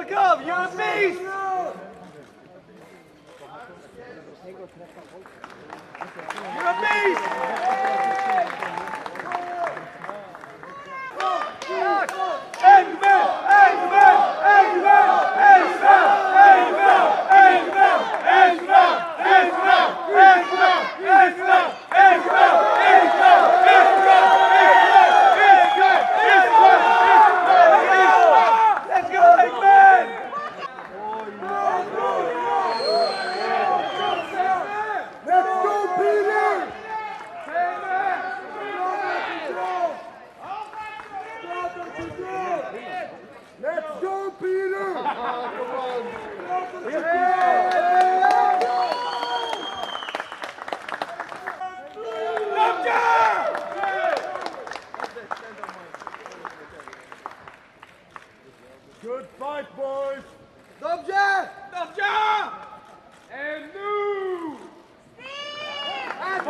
Jakov, you're a beast! You're a beast! Eggman! Eggman! Eggman! Eggman! Eggman! Eggman! Eggman! Eggman! Eggman! Eggman! Eggman! Eggman! Eggman! Eggman! Eggman! Eggman! Let's go, Eggman! Let's go, Peter! Let's go, Peter! Come on! Dobrze! Good fight, boys! Dobrze! Dobrze! And move! And